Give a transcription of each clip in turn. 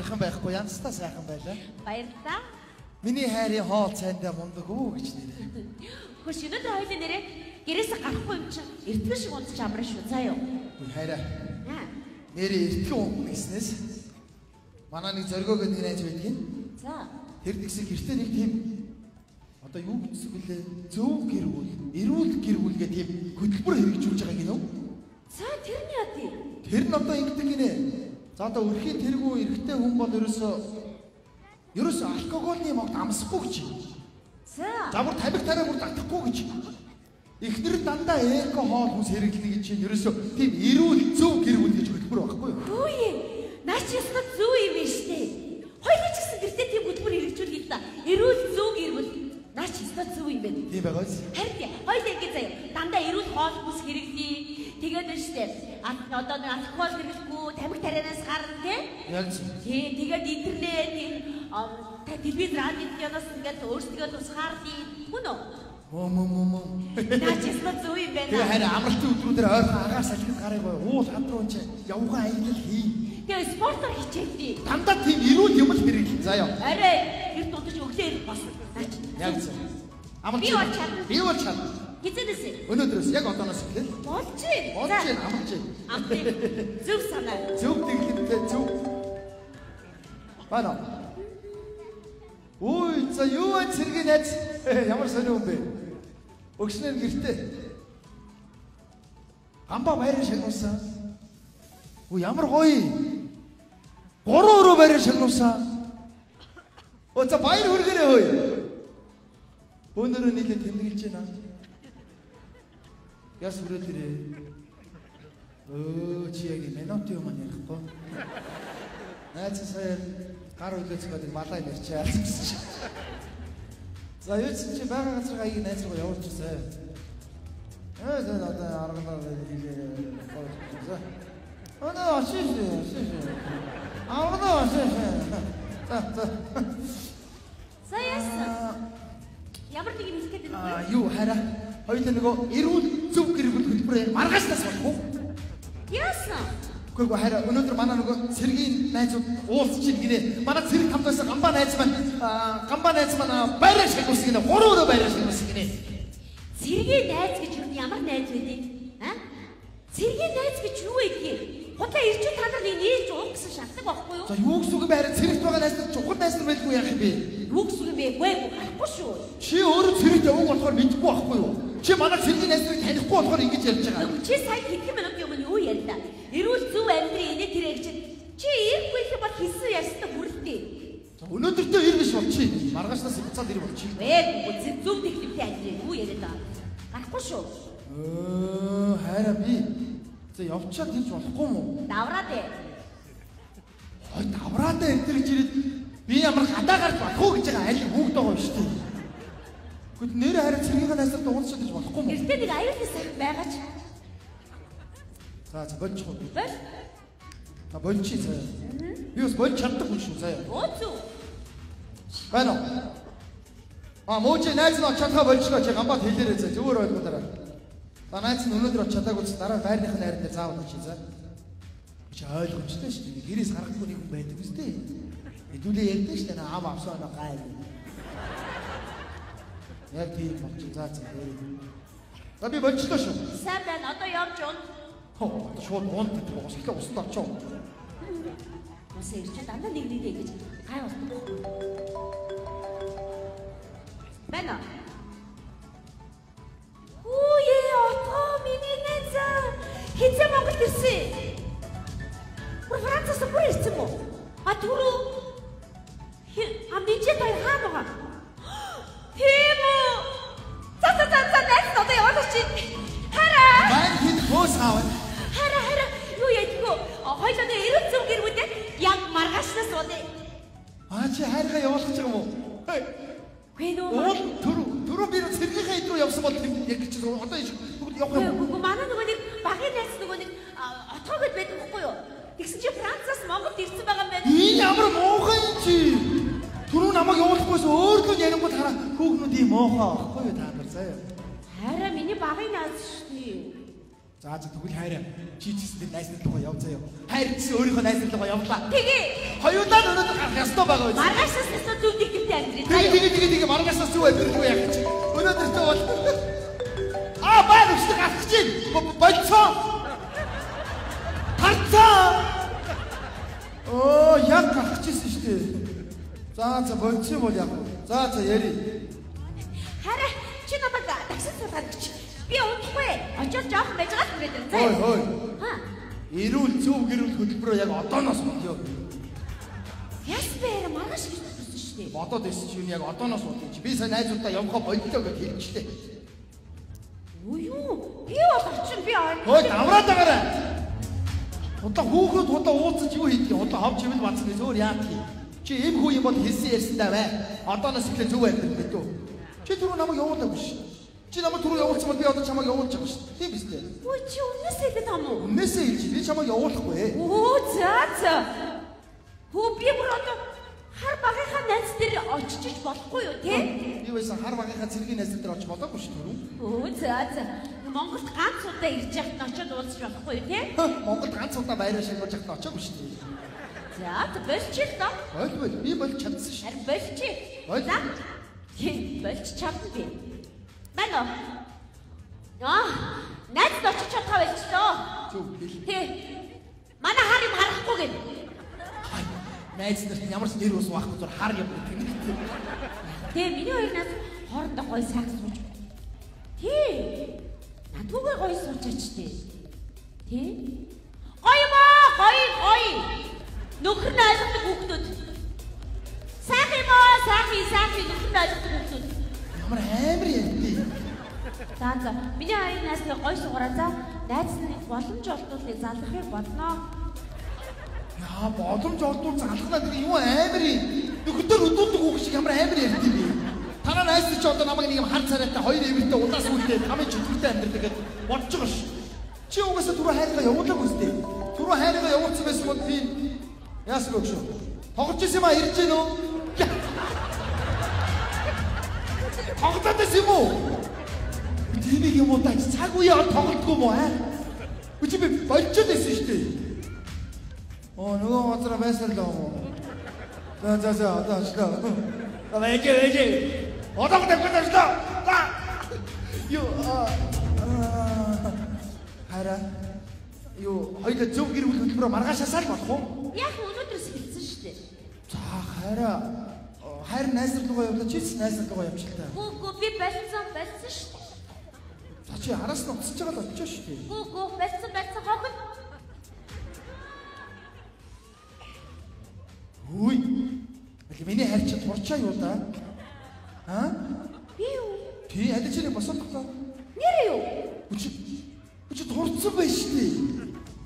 Саяхан байхгүй янзтай сайхан байлаа. Баярлалаа. Миний хайрын хоол цайндаа мундаг үү гэж нэрээ. Хөөш өнөөдөр хоёулаа нэрээ гэрээсээ гарахгүй юм чинь эртгэн шиг унтж амраа шүү заа юу. Үгүй хайраа. Аа. Нэрээ эртгэн унтна гэснээс манай нэг зоригоо гэдэг найз байдгийн. За. Тэр тэгсэн гэртээ нэг тийм одоо юу гэсэн гэлээ зөв гэр бүл, эрүүл гэр бүл гэх тийм хөтөлбөр хэрэгжүүлж байгаа гинөө. За тэр нь яа тий? Тэр нь одоо ингэдэг гинэ. За одоо өрхийн тэргүү эрэгтэй хүн бол ерөөсөө алкоголны могт амсахгүй гэж. За. За бүр тамхи тариа бүр татахгүй гэж. Эхнэр дандаа эко хоол хүнс хэрэглэнэ гэж чинь ерөөсөө тийм эрүүл зөв гэр бүл гэж хөтөлбөр байхгүй юу? Хөөе. Наа чи ёстой зөв юм байна штэ. Хоёулаа ч гэсэн гэртээ тийм хөтөлбөр хэрэгжүүлэе л да. Эрүүл зөв гэр бүл. Наа чи ёстой зөв юм байна. Тийм байгаа биз? Харин тий. Хоёулаа ингэ заяа. Дандаа эрүүл хоол хүнс хэрэглэе. Тэгээд байна штэ. Одоо нэг алкогол хэрэглэхгүй, тамхи тарианаас гарна тий. Яг зөв. Тий, тэгээд интернет энэ телевиз радио киноос ингээд өөрсдөө тусгаарлая. Хүн үү? Мө. Наа чи ёстой зөв юм байна. Тэгээ харин амралтын өдрүүдээр ойрхон агаар салхинд гарыг бай. Уул хандруу энэ явган аялал хий. Тэгээ спортоор хичээлдээ. Дандаа тийм эрүүл юм л хэрэглэн заяа. Арай гэр дутаж өглөө ирэх болсон. Наа чи. Яг зөв. Амарч. Би бол чадна. Би бол чадна. Хизэнээс. Өнөөдрөөс яг одооноос эхлэв. Болж байна. Болж байна, амарч байна. Амт. Зөв санаа. Зөв дэглэмтэй зөв. Байна. Үй за юу вэ цэргийн найз? Ямар сонио юм бэ? Өгснээр гэртээ. Гамба байраа шагнуулсан. Үу ямар гоё. 3 өрөө байраа шагнуулсан. Оо за баяр хүргээрэй хөөе. Өнөрөө нийлээ тэмдэглэж байна. Яс хүрээд ирээ. Өө чи яг минут юм ярихгүй. Найз сая гар үлээцгээд малай нэрчээ гэсэн чи. За юу чи байгаа газар аяг найз руу явуулчихсай. Ээ за одоо аргалаа хийлээ. За. Өнөө очиж очиж. Аргалаа очиж. За за. За яасан? Ямар нэг юм хэлэх гээд байна уу? Юу хараа. Хоёулаа нөгөө эрүүл зөв гэр бүл хөтөлбөрөө маргаашнаас болох уу? Яасан? Үгүй хараа өнөөдөр манай нөгөө цэргийн найзууд уулзч ин гинэ. Манай цэрэг хамт байсан гамбаа найз маань байраа шагнуулсан гинэ. 3 өрөө байраа шагнуулсан гинэ. Цэргийн найз гэж юу ямар найз байдгийг? А? Цэргийн найз гэж юу байдгийг? Худлаа ирчүү та нар нэг нийлж уух гэсэн шалтгаан байхгүй юу? За юу гэсэн үг юм бэ? Харин цэрэгт байгаа найз нар чухал найз нар байлгүй яах юм бэ? Юу гэсэн үг юм бэ? Үгүй гарахгүй шүү. Чи өөрөө цэрэгт яваг болохоор мэдэхгүй байхгүй юу? Чи манай цэргийн найз нарыг танихгүй болохоор ингэж ярьж байгаа. Чи сая хэдхэн минутын өмнө юу ярьлаа? Эрүүл зөв амьдрын инээ тэрэ гэж чи ирэхгүй юм бол хийсэн ярьстай хүрэлтээ. За өнөөдөртөө ир биш болчих. Маргаашнаас буцаад ир болчих. Үгүй зөв дэглэмтэй амьдрын юу яриад байгаа. Гарахгүй шүү. Хайраа би за явчаад хийж болохгүй юм уу? Давраад ээ. Хой давраад ээ энэ гэж ирээд би ямар гадаа гарч болох уу гэж байгаа аль хүүхд байгаа юм шүү дээ. Гэхдээ нэр харин цэргийнхээ найзаар уулзчаад иж болохгүй юм уу? Гэртээ нэг аюулын сайхан байгаа ч. За за болчих уу? Бол. За болчих заяа. Би бас болж чаддаг хүн шүү заяа. Өө зү. Байна уу? А мууч найз нь очиадгаа болчихлоо чи гамбат хэлээрэй заа. Зүгээр ойлгоодорой. За найз нь өнөөдөр очиж чадаагүй ч дараа байрных нь найран дээр заавал очие за. Чи ойлгомжтой шүү дээ. Гэрээс гарахгүй нэг хүн байдаг үстэй. Хэдүүлээ ярьдэн шүү дээ. Ам авсан оноо гай. Яг тийм болчих. За за. За би болчихлоо шүү. Сайн байна. Одоо явж унт. Хоо шууд унт гэдэг бас эхлээ усанд очоо. Усаа ирчээ дандаа нэг нэгээ ингэж гай болдог. Байна. Үе отоо миний найз хизээ Монголд ирсэн. Бүр Францаас бүр ирсэн мө? А түрүү а миний хоёр хаана байгаа? Тийм үү? За за за за найз одоо яваад чи. Хараа. Маань хэд хөөс аав. Хараа хараа юу ядгүй. Хоёулаа нэг эрүүл зөв гэр бүлээ яг маргаашнаас удаа. А чи хайргаа явуулах гэж байгаа юм уу? Үгүй нөө. Уул түрүү би цэргийнхээ хэд рүү явсан бол яг гэж одоо явах юм. Үгүй манай нөгөө нэг багын найз нөгөө нэг отгоо гэд байдаг байхгүй юу? Тэгсэн чи Францаас Монголд ирсэн байгаа юм байна. Энэ ямар муухай юм чи. Түрүү намайг явуулахгүйс өөрлөө ярингууд хараа хүүхнүүд ийм муухай байхгүй юу та нар заяа. Хараа миний багын найз шүү дээ. За за тэгвэл хайраа чи ч гэсэн найз нар руугаа яв заяа. Хайр ч гэсэн өөрийнхөө найз нар руугаа явлаа. Тэгээ. Хоёулаа нь өнөөдөр гарах ёстой байгаа биз? Маргаашаас ёстой зөв нэг гэмтэй амьдрий. Тэгээ тэгээ тэгээ тэгээ маргаашаас зөв амьдрах яах гэж. Өнөөдөртөө бол аа баа өчтөр гарах гэж байна. Болцоо. Гарцаа. Оо яг гарах гэжсэн шүү дээ. За за болцсон бол яг. За за яри. Хараа чи намайг такси суулгаад өгч. Би удахгүй. Очоод жоохон байж байгаа л хүрээд ирнэ. Хой хой. Ха. Эрүүл зөв гэрүүл хөтөлбөрөө яг одооноос бодъё. Яс бээр маргааш гэж хэлсэн шүү дээ. Бодоод ирсэн чи юм яг одооноос бодъё чи. Би сая найзуудаа явхаа боллоо гэж хэлчихлээ. Үу юу? Би бол очин би ой. Хой давраад байгаарай. Удаа хүүхэд удаа уулзаж юу хийх юм? Удаа хов чимэл бацсан гэж өөр яах юм? Чи эм хүү юм бол хэлсэн ярьсандаа бай. Одооноос эхлээ зөв амьдрал гэдэг. Чи түрүү намайг явуулаагүй ш. Чи намайг түрүү явуулсан бол би одоо чамайг явуулж байгаа ш. Тийм биз дээ? Үгүй чи өмнөөсөө хэлээд байгаа юм уу? Өмнөөсөө хэлж би чамайг явуулахгүй. Өө за за. Хөө би бүр одоо хар багийнхаа найз дээр очиж болохгүй юу те? Би байсан хар багийнхаа цэргийн найз дээр очиж болоогүй ш түрүү. Өө за за. Монголд ганц удаа ирж яхад нь очиод уулзч болохгүй юу те? Монголд ганц удаа байраа шагнуулж яхад нь очоогүй ш. За болчих л доо. Боль боль би болж чадсан ш. Харин болчих. Боль. За. Тийм болж чадна би. Мэн үү? Аа, найзд очиж чадхаа болчихлоо. Зөв хэл. Тий. Манай хар юм харахгүй гэнэ. Найз нарт ямар ч нэр ус байхгүй зур хар юм гэдэг нэг. Тий, миний хоёр найз хоорондоо гоё сайхан сууж. Тий. Надгүйгээ гоё суучаач тий. Тий. Гоё юм аа, гоё гоё. Нөхөр нь ойлгодог хүүхдүүд. Сайхан юм аа, сайхан сайхан нөхөр нь ойлгодог хүүхдүүд. Ямар амар ярьдээ. За за, миний хоёр найз нэг гоё суугараа за. Найз нь боломж олдвол залхахыг бодноо. Яа, боломж олдвол залхнаа гэдэг юм амар юм. Нөхдөр өдүүлдэг хүүхд шиг ямар амар ярьдээ би. Танаа найз чи одоо намайг нэг юм хар царайтай хоёр эвэртэй улаас үлдээ тамын чөтгөртэй амьдрдаг гэж бодож байгаа ш. Чи угаасаа түрүү хайргаа явуулаагүй сте. Түрүү хайргаа явуулсан байсан бол би яасан бэ гэж. Тоглож исэн юм а ирж гэнэ үү? Тоглоод байсан юм уу? Тэнийг юм уу даа цаг үе тоглодгүй юм уу аа? Үгүй би болжод байсан шүү дээ. Оо нөгөө газар байсаар л юм уу? За за за одоо очлоо. За ээжээ ээжээ. Одоо тавьж очлоо. За. Юу хараа. Юу хоёул зөв гэр бүл хөтөлбөрөөр маргаашаасаа л болох уу? Яг өнөөдрөөс хэлсэн шүү дээ. За хараа. Хайр найз нар руугаа явлаа. Чи ч найз нар руугаа явчихлаа. Үгүй би болсон болсон шүү дээ. За чи араас нь утсаж байгаа л очиж шүү дээ. Үгүй болсон болсон хогд. Хүй. Миний хайр чи турчаа юу да? Аа? Би юу? Тий аль чи нэг босоодглоо. Нэрээ юу? Чи турцсан байж шүү дээ.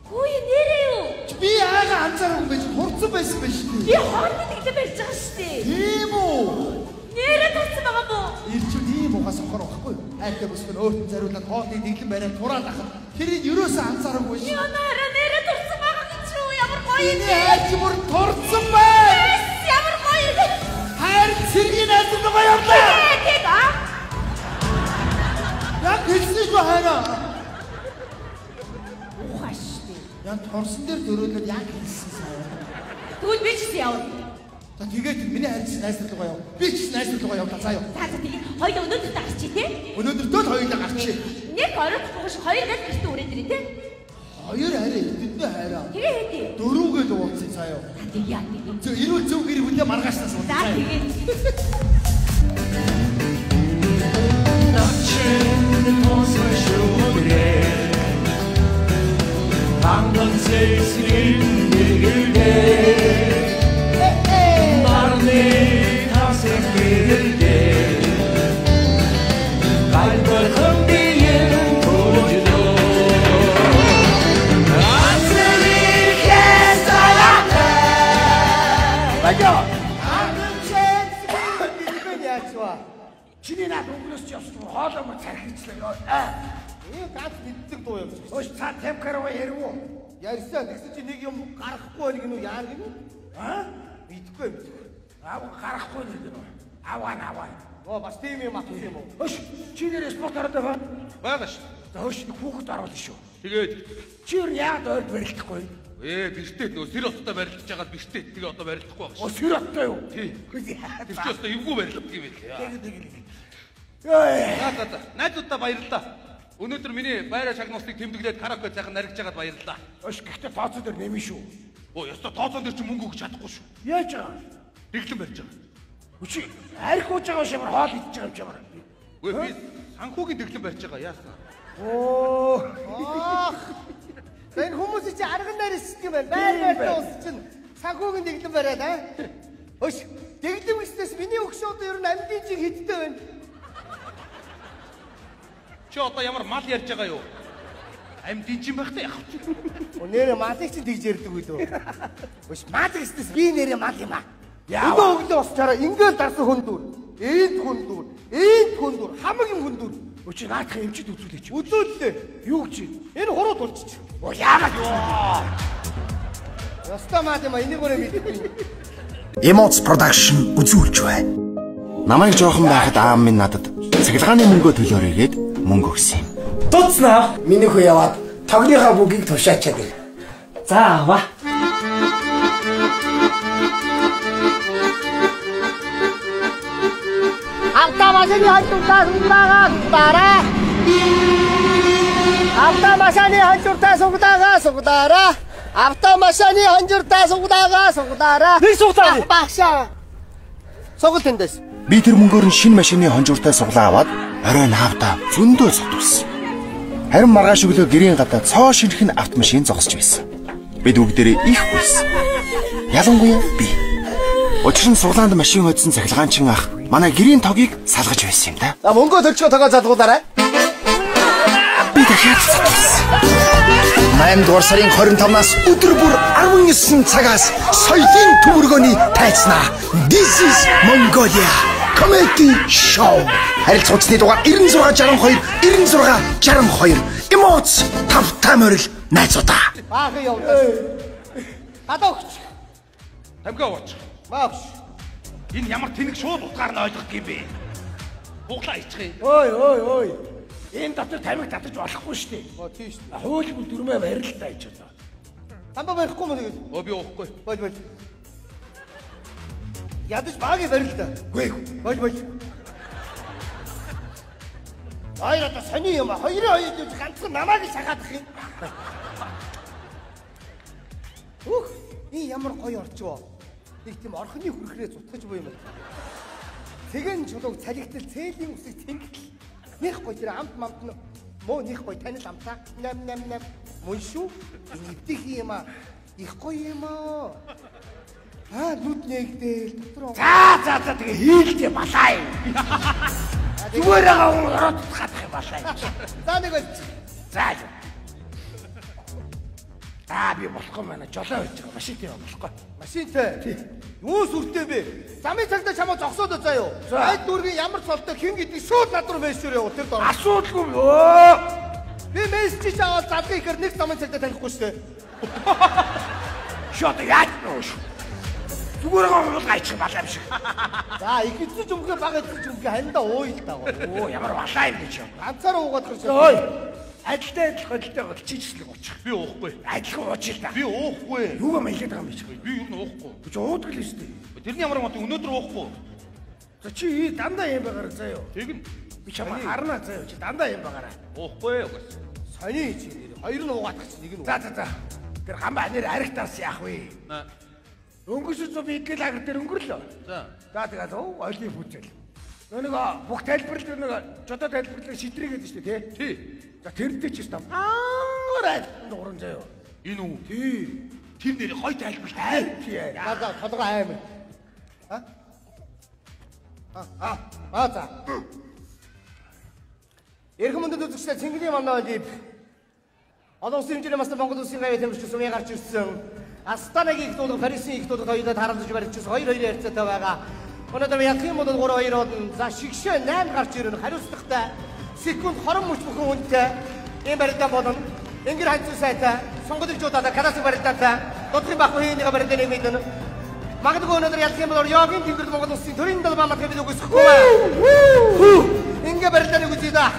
Хүй нэрээ юу? Би яага анзаараагүй байж турцсан байсан байж шүү дээ. Би хооронд тэглээ барьж байгаа шүү дээ. Тийм үү? Нэрээ турцсан байгаа мó? Ирчүүд ийм угаас сохор байхгүй юу? Хайртай бүсгүй нь өөрт нь зориулаад хоолыг дэглэн бариад тураад ахад тэрийг ерөөсөө анзаараагүй шүү. Янаараа нэрээ турцсан байгаа гэж юу? Ямар гоё юм. Миний хайр чи бүр турцсан байна. Ямар гоё юм. Хайр цэргийн найз руугаа явлаа. Тэг аа. Яг хэлсэн шүү хайраа. Ухаа шүү дээ. Яг турсан дээр дөрөөлөд яг хэлсэн сайн. Тэгвэл би ч гэсэн явна. За тэгээд миний хайр чи найз руугаа яв. Би ч найз руугаа явлаа заа юу. За за тэгээд хоёул өнөөдөр гарчих тий. Өнөөдөртөө л хоёулаа гарчих. Нэг оройтгүй ш хоёр гал гэртээ үрээд ирээ тий. Хоёр арай тэдний хайраа. Тэгээ хэдий. Дөрөвгөө л уулзъя заа юу. За тэгээ тэгээ. Зөв эрүүл зөв гэр бүлээ маргаашнаас За уулзъя. тэгээ. Начин тосой шүрээ Ханган сэлсгэн нэгэлдээ Нарны тасыг гэрэлдээ Гальбархан биеэн төвлөө Ацэрийнхээ салаатай Багё. Ханган сэлсгэн нэгэлдээ яач вэ? Чиний наад өнгөрөөс ч явсан хоолой мө цархичлаа ёо. Аа. Ээ гац мэддэг дуу юм шиг. Өөш цаа тамкараа ярив уу? Ярьсан тэгсэн чи нэг юм гарахгүй байх гэнэ үү яа гэнэ? Аа? Мэдэхгүй юм. Аав гарахгүй нэг юм. Аваа аваа. Оо бас тийм юм авсан юм уу? Өөш чи нэр спорт ороод байгаа. Байгаа шүү. За өөш нэг хүүхэд оруулна шүү. Тэгээд чи юу яагаад ойр барилдахгүй? Бэртээд нөө сэр оттой барилдаж байгаад бэртээд тэгээ одоо барилдахгүй байгаа шүү. Сэр оттой юу? Тий. Тэр чи өстой эвгүй барилддаг юм байлээ. Тэг. За за. Найзуудаа баярлалаа. Өнөөдөр миний байраа шагнуултыг тэмдэглээд караоке сайхан наригж байгаад баярлалаа. Ош гэхдээ тооцоо дээр нэмэн шүү. Оо ёстой тооцоон дээр чи мөнгө өгч чадахгүй шүү. Яаж байгаа? Дэглэн барьж байгаа. Үчи арх ууж байгаа юм шиг хоол идэж байгаа юм чамаар. Үгүй би санхүүгийн дэглэн барьж байгаа яасан. Оо. Ах. Энэ хүмүүс чи арган дээр исдэг юм байна. Байр байртай ус чинь санхүүгийн дэглэн бариад аа. Өш дэглэм гэснээс миний өгшөөд ер нь амьдын жиг хидтэй байна. Чи одоо ямар мал ярьж байгаа юу? Амьдын жин байх та яах вэ? Нэрэ малыг чинь тэгж ярьдаг үү лөө. Өш мал гэснээс би нэрэ мал юм аа. Өглөө өглөө босчаараа ингээл дарсан хүндүр. Энд хүндүр, энд хүндүр, хамаг юм хүндүр. Өчи наадах эмчид үзүүлээч. Үзүүллээ. Юу гэж? Энэ хуруу тулчих. Оо яагаад юу? Ёстой мал юм а энийг өөрөө мэдгүй. Emots Production үзүүлж байна. Намайг жоохон байхад аав минь надад цахилгааны мөнгөө төлөөрэй гээд мөнгө өгсөн юм. Дуцнаа. Миний хүү яваад тогныхаа бүгийг тушаачаад ир. За аваа. Автомашины хажууртаа сугдаага сугдаарай. Автомашины хажууртаа сугдаага сугдаарай. Автомашины хажууртаа сугдаага сугдаарай. Нэг сугдаа. Багшаа. Сугал тэндээс. Би тэр мөнгөөр нь шинэ машины хонжууртай суглаа аваад орой наавда зөндөө сотулсан. Харин маргааш өглөө гэрийн гадаа цоо шинхэн автомашин зогсож байсан. Бид бүгдээрээ их гүйсэн. Ялангуяа би. Учир нь суглаанд машин хоцсон цахилгаанчин ах манай гэрийн тогийг салгаж байсан юм да. За мөнгөө төлчгөө тогоо залгуулаарай. Би дахиад сотулсан. 8 дугаар сарын 25-наас өдөр бүр 19 цагаас соёлын төмөргөөний тайцнаа. This is Mongolia Comedy Show. Харилцах утасны дугаар 96 62 96 62. Emots тавтай морил найзуудаа. Баахан явдаа. Гадаа өгч. Тамхи ууч. Маа өгч. Энэ ямар тэнэг шууд утгаар нь ойлгох юм бэ? Хуглаа ичих юм. Ой ой ой. Энэ дотор тамхи татаж болохгүй шүү дээ. Оо тийм шүү дээ. Хууль дүрмээ барил та гэж одоо. Тамба барихгүй мөн тэгээд. Оо би уухгүй. Болж болж. Ядаж багийг барил та. Үгүй. Болж болж. Хоёр одоо сони юм а. Хоёрын хоёр гэж ганцхан намайг шахаадах юм. Үх, энэ ямар гоё орчвоо. Нэг тийм орхины хүрхрээ зутгаж буй юм байна. Цэгэн чулууг цалигтал цээлийн үсэг цэнгэл. Них гоё тэр амт мамт нь мөө них гоё танил амтаа. Нам нам нам. Мөн шүү. Энэ эвдэх юм а. Их гоё юм аа. Аа нүд нэгдэл дотор. За за за тэгээ хийлдэ балаа юм. Зүгээр байгаа ороод татах юм балаа юм. За нэг болчих. За. Аа би болохгүй байна. Жолоо хийж байгаа. Машинтай явах болохгүй. Машинтай. Тий. Юу сүртэй бэ? Замын цагдаа чамаа зогсоод заа юу? Айд дүүргийн ямар цолтой хэн гэдгийг шууд над руу мессежээр явуул тэр дор. Асуудалгүй. Өө. Би мессеж аваад задгийн ихээр нэг замын цагдаа танихгүй шүү дээ. Шот яаж нөө шүү. Зүгээр гоо гайчих балаа юм шиг. За их эзэн жумхээ бага эзэн жумхээ хандаа ууйл даа. Оо ямар балаа юм гэж юм. Ганцаараа уугаад гарч. Ой. Адилтай адилхан адилтай гол чижлэг уучих. Би уухгүй. Адилхан уучих та. Би уухгүй. Юу юм хэлээд байгаа юм бэ чи? Би ер нь уухгүй. Чи уудаг л шүү дээ. Тэрний ямар мод өнөөдөр уухгүй. За чи дандаа юм байгаараа заяа. Тэгнь. Би чамаа харнаа заяа. Чи дандаа юм байгаараа. Уухгүй угаас. Сони чи нэр. Хоёр нь уугаадах чи нэг нь. За за за. Тэр гамбаа нэр арих дарс яах вэ? Өнгөрсөн зам идэл лагер дээр өнгөрлөө. За. За тэгээд ойлын бүцэл. Нэг бүх тайлбарлал нэг жодоо тайлбарлал шидрэг гэдэг шүү дээ тий. Тий. За тэрнтэй ч юм амар айлтанд уран заяа. Энэ үү? Тий. Тэр нэр гой тайлбарлал аим. Тий. За за толгой аймар. А? А а за. Эрхэм мөндөд үзэгчдээ цэнглийн манай олив. Олон улсын хэмжээний мастер Монгол улсын гавьяа тамирчин сумын гарч ирсэн. Астанагийн их дуулга, Парисын их дуулга хоёулаа тарамсаж барьчихсан 2-2 харьцаатай байгаа. Өнөөдөр ялах юм бол 3-2 болно. За шигшээ 8 гарч ирнэ. Хариуцлагатай секунд 20 мөч бүхэн үнэтэй. Ийм барилдаан болно. Энгэр ханцсан сайтай. Сонгодог жуудаа каласыг барилдаатай. Дутхын бах хийнийга барилдааны мэднэ. Магадгүй өнөөдөр ялах юм бол Йогийн тэнгэрд Монгол улсын төрийн далбаа мадхыг бид үгүйсэхгүй. Ингээ барилдааныг үзье да.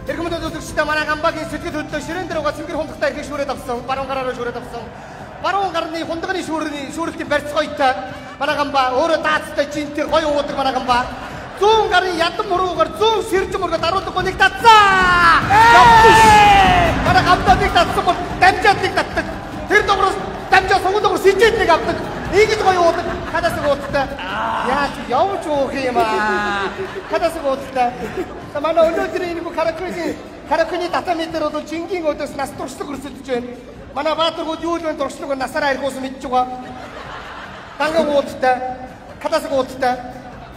Эрхэм үзэгчдээ манай Гамбагийн сэтгэл хөдлөө ширээн дээр байгаа цэнгэр хундагтай эрхийг шүүрээд авсан. Баруун гараараа шүүрээд авсан. Баруун гарны хундагны шүүрний шүүрэлтийн барьцгоётой манай Гамба өөрөө даацтай жинтэй гоё уудаг манай Гамба. Зүүн гарын ядан мөрүүгээр зүүн сэрж мөргөө даруулахгүй нэг татсан. Манай Гамбаа нэг татсан бол дамжаад нэг татдаг. Тэр дугуураас дамжаа суган дугаар сижээд нэг авдаг. Ингэж гоё уудаг. Хадаас уудтай. Яаж явж уух юм аа. Хадаас уудтай. За манай өнөөдрийн энэ караокены татами дээр бол жингийн өдөөс нас туршлага өрсөлдөж байна. Манай баатаргууд юу л вэ туршлага насаараа архиусан мэдж байгаа. Данган уудтай. Хадаас уудтай.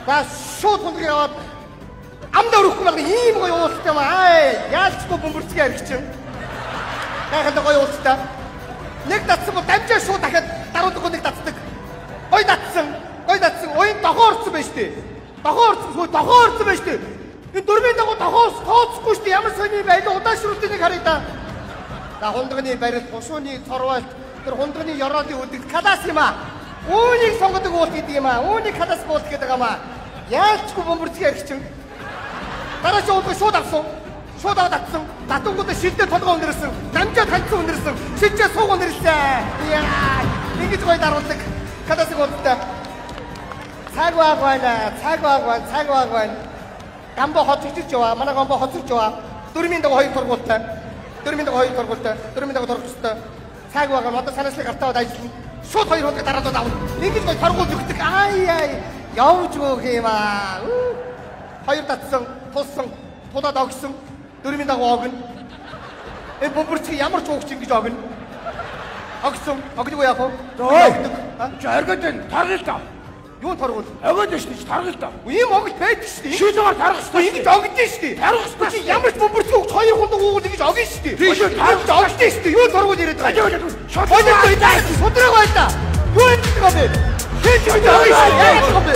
За шууд хүндгийг аваад амдаа өрөхгүй байгаа ийм гоё уулттай юм аа. Яалчгүй бөмбөрцгийн архичин. Гайхалтай гоё уулттай. Нэг татсан бол дамжаа шууд дахиад даруулахгүй нэг татдаг. Гой татсан. Гой татсан. Уян дохоо орсон байж тээ. Дохоо орсон. Хөө дохоо орсон байж тээ. Энэ дөрвийн дагуу дохоос тооцохгүй шүү дээ. Ямар сони байлаа удаашруултыг нэг харъя да. За хундагны барилт, хушууны цорволт, тэр хундагны ёроолын үлдэгдэл калас юм аа. Үүнийг сонгодог уул гэдэг юм аа. Үүнийг калас уул гэдэг юм аа. Яалчгүй бөмбөрцгийн архичин. Дараагийн уулга шууд авсан. Шууд аваад татсан. Татангуудаа шилдэ толгой өндөрлсөн. Дамжаад хальцсан өндөрлсөн. Шилжээ сууг өндөрлсөн. Яа. Ингэж гоё даруулдаг. Каласыг уултай. Цаг баг байна. Цаг баг байна. Цаг баг байна. Гамбо хоцорч яваа. Манай гамбо хоцорч яваа. Дөрмийн дагуу хоёр торгуултай. Дөрмийн дагуу хоёр торгуултай. Дөрмийн дагуу торгуултай. Цаг баг нь одоо санаачлаг гартаа аваад ажиллана. Шууд хоёр хоног дараалал авна. Ингэж гоё торгуул өгдөг. Ай ай. Явж өөх юм аа. Хоёр татсан, тулсан, тулаад огсон. Дөрмийн дагуу огно. Энэ бөмбөрцгийг ямар ч уугч ингэж огно. Огсон, огдгүй яах вэ? Чи оргид байна. Таргал та. Юу торгуул? Огоод байна шүү дээ. Таргал та. Ийм огт байдаг шүү дээ. Шилээр тарах шүү дээ. Ингэж огдсон шүү дээ. Тарах шүү. Чи ямар ч бөмбөрцгийг өгч хоёр хундаг уугуул ингэж огно шүү дээ. Тийм шүү. Огдсон шүү дээ. Юу торгуул яриад байгаа юм? Шудраг байл та. Юу ярьдаг юм бэ? Хин ч огно шүү дээ. Яагаад юм бэ?